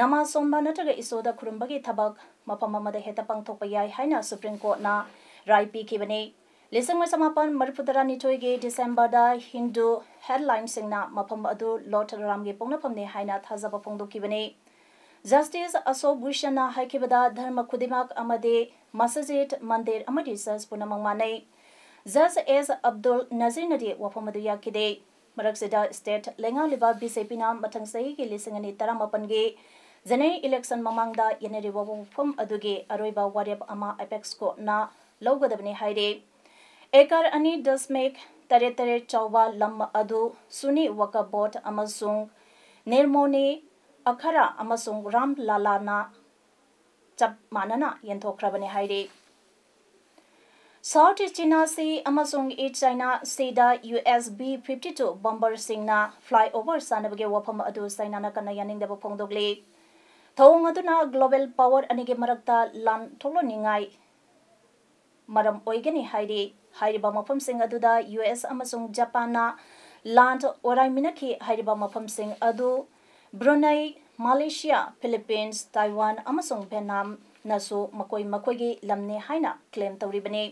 ꯅꯃꯥꯖ ꯁꯣꯟꯕ ꯅꯠꯇ꯭ꯔꯒ ꯏꯁꯣꯔꯗ ꯈꯨꯔꯨꯝꯕꯒꯤ ꯊꯕꯛ ꯃꯐꯝ ꯑꯃꯗ ꯍꯦꯛꯇ ꯄꯥꯡꯊꯣꯛꯄ ꯌꯥꯏ ꯍꯥꯏꯅ ꯁꯨꯄ꯭ꯔꯤꯝ ꯀꯣꯔꯠꯅ ꯔꯥꯏ ꯄꯤꯈꯤꯕꯅꯤ꯫ ꯂꯤꯁꯤꯡ ꯑꯃ ꯆꯃꯥꯄꯟ ꯃꯔꯤꯐꯨꯇꯔꯥꯅꯤꯊꯣꯏꯒꯤ ꯗꯤꯁꯦꯝꯕꯔꯗ ꯍꯤꯟꯗꯨ ꯍꯦꯗꯂꯥꯏꯟꯁꯤꯡꯅ ꯃꯐꯝ ꯑꯗꯨ ꯂꯣꯔꯗ ꯔꯥꯝꯒꯤ ꯄꯣꯛꯅꯐꯝꯅꯤ ꯍꯥꯏꯅ ꯊꯥꯖꯕ ꯐꯣꯡꯗꯣꯛꯈꯤꯕꯅꯤ꯫ ꯖꯁꯇꯤꯁ ꯑꯁꯣꯛ ꯚꯨꯁꯟꯅ ꯍꯥꯏꯈꯤꯕꯗ, ꯙꯔꯃ ꯈꯨꯗꯤꯡꯃꯛ ꯑꯃꯗꯤ ꯃꯁꯖꯤꯗ, ꯃꯟꯗꯤꯔ ꯑꯃꯗꯤ ꯆꯔꯆ ꯄꯨꯝꯅꯃꯛ ꯃꯥꯟꯅꯩ꯫ ꯖꯁ ꯑꯦꯁ ꯑꯕꯗꯨꯜ ꯅꯖꯤꯔꯅꯗꯤ ꯋꯥꯐꯝ ꯑꯗꯨ ꯌꯥꯈꯤꯗꯦ꯫ ꯃꯔꯛꯁꯤꯗ, ꯁ꯭ꯇꯦꯠ ꯂꯩꯉꯥꯛꯂꯤꯕ ꯕꯤ ꯖꯦ ꯄꯤꯅ ꯃꯊꯪ ꯆꯍꯤꯒꯤ ꯂꯤꯁꯤꯡ ꯑꯅꯤ ꯇꯔꯥꯃꯥꯄꯟꯒꯤ ꯖꯦꯅꯔꯦꯜ ꯏꯂꯦꯛꯁꯟ ꯃꯃꯥꯡꯗ ꯌꯦꯠꯅꯔꯤꯕ ꯋꯥꯐꯝ ꯑꯗꯨꯒꯤ ꯑꯔꯣꯏꯕ ꯋꯥꯔꯦꯞ ꯑꯃ ꯑꯦꯄꯦꯛꯁ ꯀꯣꯔꯠꯅ ꯂꯧꯒꯗꯕꯅꯤ ꯍꯥꯏꯔꯤ꯫ ꯑꯦꯀꯔ ꯑꯅꯤ ꯗꯁꯃꯤꯛ ꯇꯔꯦꯠ ꯇꯔꯦꯠ ꯆꯥꯎꯕ ꯂꯝ ꯑꯗꯨ ꯁꯨꯟꯅꯤ ꯋꯛꯐ ꯕꯣꯔꯗ ꯑꯃꯁꯨꯡ ꯅꯤꯔꯃꯣꯅꯤ ꯑꯈꯔꯥ ꯑꯃꯁꯨꯡ ꯔꯥꯝ ꯂꯥꯂꯥꯅ ꯆꯞ ꯃꯥꯟꯅꯅ ꯌꯦꯟꯊꯣꯛꯈ꯭ꯔꯕꯅꯤ ꯍꯥꯏꯔꯤ꯫ ꯁꯥꯎꯊ ꯆꯤꯅꯥ ꯁꯤ ꯑꯃꯁꯨꯡ ꯏꯁ ꯆꯥꯏꯅꯥ ꯁꯤꯗ U S B fifty two ꯕꯣꯝꯕꯔꯁꯤꯡꯅ ꯐ꯭ꯂꯥꯏ ꯑꯣꯚꯔ ꯁꯥꯟꯅꯕꯒꯤ ꯋꯥꯐꯝ ꯑꯗꯨ ꯆꯥꯏꯅꯥꯅ ꯀꯟꯅ ꯌꯥꯅꯤꯡꯗꯕ ꯐꯣꯡꯗꯣꯛꯂꯤ꯫ ꯊꯧꯑꯣꯡ ꯑꯗꯨꯅ ꯒ꯭ꯂꯣꯕꯦꯜ ꯄꯥꯋꯔ ꯑꯅꯤꯒꯤ ꯃꯔꯛꯇ ꯂꯥꯟ ꯊꯣꯛꯂꯛꯅꯤꯡꯉꯥꯏ ꯃꯔꯝ ꯑꯣꯏꯒꯅꯤ ꯍꯥꯏꯔꯤ꯫ ꯍꯥꯏꯔꯤꯕ ꯃꯐꯝꯁꯤꯡ ꯑꯗꯨꯗ ꯌꯨ ꯑꯦꯁ ꯑꯃꯁꯨꯡ ꯖꯄꯥꯟꯅ ꯂꯥꯟ ꯑꯣꯔꯥꯏꯃꯤꯟꯅꯈꯤ꯫ ꯍꯥꯏꯔꯤꯕ ꯃꯐꯝꯁꯤꯡ ꯑꯗꯨ ꯕ꯭ꯔꯨꯅꯩ, ꯃꯥꯂꯦꯁꯤꯌꯥ, ꯐꯤꯂꯤꯄꯤꯟꯁ, ꯇꯥꯏꯋꯥꯟ ꯑꯃꯁꯨꯡ ꯚꯦꯠꯅꯥꯝꯅꯁꯨ ꯃꯈꯣꯏ ꯃꯈꯣꯏꯒꯤ ꯂꯝꯅꯤ ꯍꯥꯏꯅ ꯀ꯭ꯂꯦꯝ ꯇꯧꯔꯤꯕꯅꯤ꯫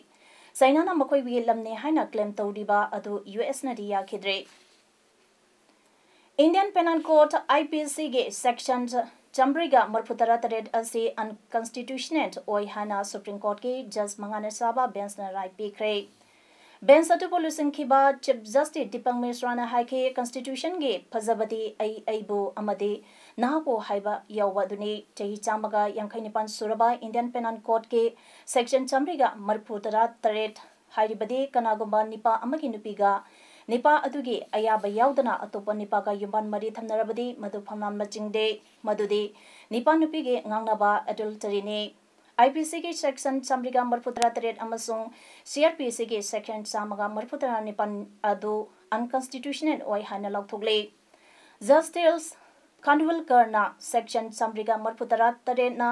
ꯆꯥꯏꯅꯥꯅ ꯃꯈꯣꯏꯒꯤ ꯂꯝꯅꯤ ꯍꯥꯏꯅ ꯀ꯭ꯂꯦꯝ ꯇꯧꯔꯤꯕ ꯑꯗꯨ ꯌꯨ ꯑꯦꯁꯅꯗꯤ ꯌꯥꯈꯤꯗ꯭ꯔꯦ꯫ Indian penal code, I P ꯁꯤꯒꯤ ꯁꯦꯛꯁꯟ ꯆꯥꯃꯔꯤꯒ ꯃꯔꯤꯐꯨꯇꯔꯥ ꯇꯔꯦꯠ ꯑꯁꯤ ꯑꯟꯀꯟꯁꯇꯤꯇ꯭ꯌꯨꯁꯅꯦꯜ ꯑꯣꯏ ꯍꯥꯏꯅ ꯁꯨꯄ꯭ꯔꯤꯝ ꯀꯣꯔꯠꯀꯤ ꯖꯖ ꯃꯉꯥꯅ ꯆꯥꯕ ꯕꯦꯟꯁꯅ ꯔꯥꯏ ꯄꯤꯈ꯭ꯔꯦ꯫ ꯕꯦꯟꯁ ꯑꯗꯨꯕꯨ ꯂꯨꯆꯤꯡꯈꯤꯕ ꯆꯤꯐ ꯖꯁꯇꯤꯁ ꯗꯤꯄꯛ ꯃꯤꯁ꯭ꯔꯥꯅ ꯍꯥꯏꯈꯤ, "ꯀꯟꯁꯇꯤꯇ꯭ꯌꯨꯁꯟꯒꯤ ꯐꯖꯕꯗꯤ ꯑꯩ, ꯑꯩꯕꯨ ꯑꯃꯗꯤ ꯅꯍꯥꯛꯄꯨ ꯍꯥꯏꯕ ꯌꯥꯎꯕ ꯑꯗꯨꯅꯤ꯫ ꯆꯍꯤ ꯆꯥꯝꯃꯒ ꯌꯥꯡꯈꯩ ꯅꯤꯄꯥꯟ ꯁꯨꯔꯕ ꯏꯟꯗꯤꯌꯟ ꯄꯦꯅꯦꯜ ꯀꯣꯗꯀꯤ ꯁꯦꯛꯁꯟ ꯆꯥꯃꯔꯤꯒ ꯃꯔꯤꯐꯨꯇꯔꯥ ꯇꯔꯦꯠ ꯍꯥꯏꯔꯤꯕꯗꯤ ꯀꯅꯥꯒꯨꯝꯕ ꯅꯤꯄꯥ ꯑꯃꯒꯤ ꯅꯨꯄꯤꯒ ꯅꯤꯄꯥ ꯑꯗꯨꯒꯤ ꯑꯌꯥꯕ ꯌꯥꯎꯗꯅ ꯑꯇꯣꯞꯄ ꯅꯤꯄꯥꯒ ꯌꯨꯝꯕꯥꯟ ꯃꯔꯤ ꯊꯝꯅꯔꯕꯗꯤ ꯃꯗꯨ ꯐꯝꯅꯥꯝꯅ ꯆꯤꯡꯗꯦ꯫ ꯃꯗꯨꯗꯤ ꯅꯤꯄꯥ ꯅꯨꯄꯤꯒꯤ ꯉꯥꯡꯅꯕ ꯑꯦꯗꯜꯇꯔꯤꯅꯤ꯫" ꯑꯥꯏ ꯄꯤ ꯁꯤꯒꯤ ꯁꯦꯛꯁꯟ ꯆꯥꯃꯔꯤꯒ ꯃꯔꯤꯐꯨꯇꯔꯥ ꯇꯔꯦꯠ ꯑꯃꯁꯨꯡ ꯁꯤ ꯑꯥꯔ ꯄꯤ ꯁꯤꯒꯤ ꯁꯦꯛꯁꯟ ꯆꯥꯝꯃꯒ ꯃꯔꯤꯐꯨꯇꯔꯥ ꯅꯤꯄꯥꯟ ꯑꯗꯨ ꯑꯟꯀꯟꯁꯇꯤꯇ꯭ꯌꯨꯁꯅꯦꯜ ꯑꯣꯏ ꯍꯥꯏꯅ ꯂꯥꯎꯊꯣꯛꯂꯤ꯫ ꯖꯁꯇꯤꯁ ꯈꯥꯟꯋꯤꯜꯀꯔꯅ section ꯆꯥꯃꯔꯤꯒ ꯃꯔꯤꯐꯨꯇꯔꯥ ꯇꯔꯦꯠꯅ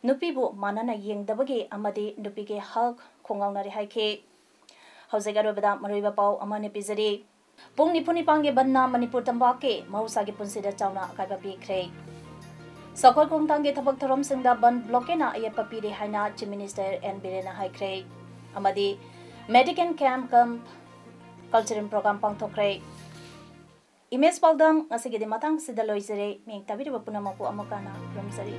ꯅꯨꯄꯤꯕꯨ ꯃꯥꯟꯅꯅ ꯌꯦꯡꯗꯕꯒꯤ ꯑꯃꯗꯤ ꯅꯨꯄꯤꯒꯤ ꯍꯛ ꯈꯣꯡꯒꯥꯎꯅꯔꯦ ꯍꯥꯏꯈꯤ꯫ ꯍꯧꯖꯤꯛ ꯑꯔꯣꯏꯕꯗ ꯃꯔꯨꯑꯣꯏꯕ ꯄꯥꯎ ꯑꯃ ꯍꯦꯟꯅ ꯄꯤꯖꯔꯤ꯫ ꯄꯨꯡ ꯅꯤꯐꯨ ꯅꯤꯄꯥꯟꯒꯤ ꯕꯟꯅ ꯃꯅꯤꯄꯨꯔ ꯇꯝꯄꯥꯛꯀꯤ ꯃꯍꯧꯁꯥꯒꯤ ꯄꯨꯟꯁꯤꯗ ꯆꯥꯎꯅ ꯑꯀꯥꯏꯕ ꯄꯤꯈ꯭ꯔꯦ꯫ ꯁꯒꯣꯜ ꯈꯣꯡꯊꯥꯡꯒꯤ ꯊꯕꯛ ꯊꯧꯔꯝꯁꯤꯡꯗ ꯕꯟ ꯕ꯭ꯂꯣꯀꯦꯠꯅ ꯑꯌꯦꯠꯄ ꯄꯤꯔꯦ ꯍꯥꯏꯅ Chief Minister ꯑꯦꯟ ꯕꯤꯔꯦꯟꯅ ꯍꯥꯏꯈ꯭ꯔꯦ꯫ ꯑꯃꯗꯤ medical camp cum cultural program ꯄꯥꯡꯊꯣꯛꯈ꯭ꯔꯦ꯫ ꯏꯃꯦꯖ ꯄꯥꯎꯗꯝ ꯉꯁꯤꯒꯤꯗꯤ ꯃꯇꯥꯡꯁꯤꯗ ꯂꯣꯏꯖꯔꯦ꯫ ꯃꯤꯠꯌꯦꯡ ꯇꯥꯕꯤꯔꯤꯕ ꯄꯨꯝꯅꯃꯛꯄꯨ ꯑꯃꯨꯛ ꯍꯟꯅ ꯈꯨꯔꯨꯝꯖꯔꯤ꯫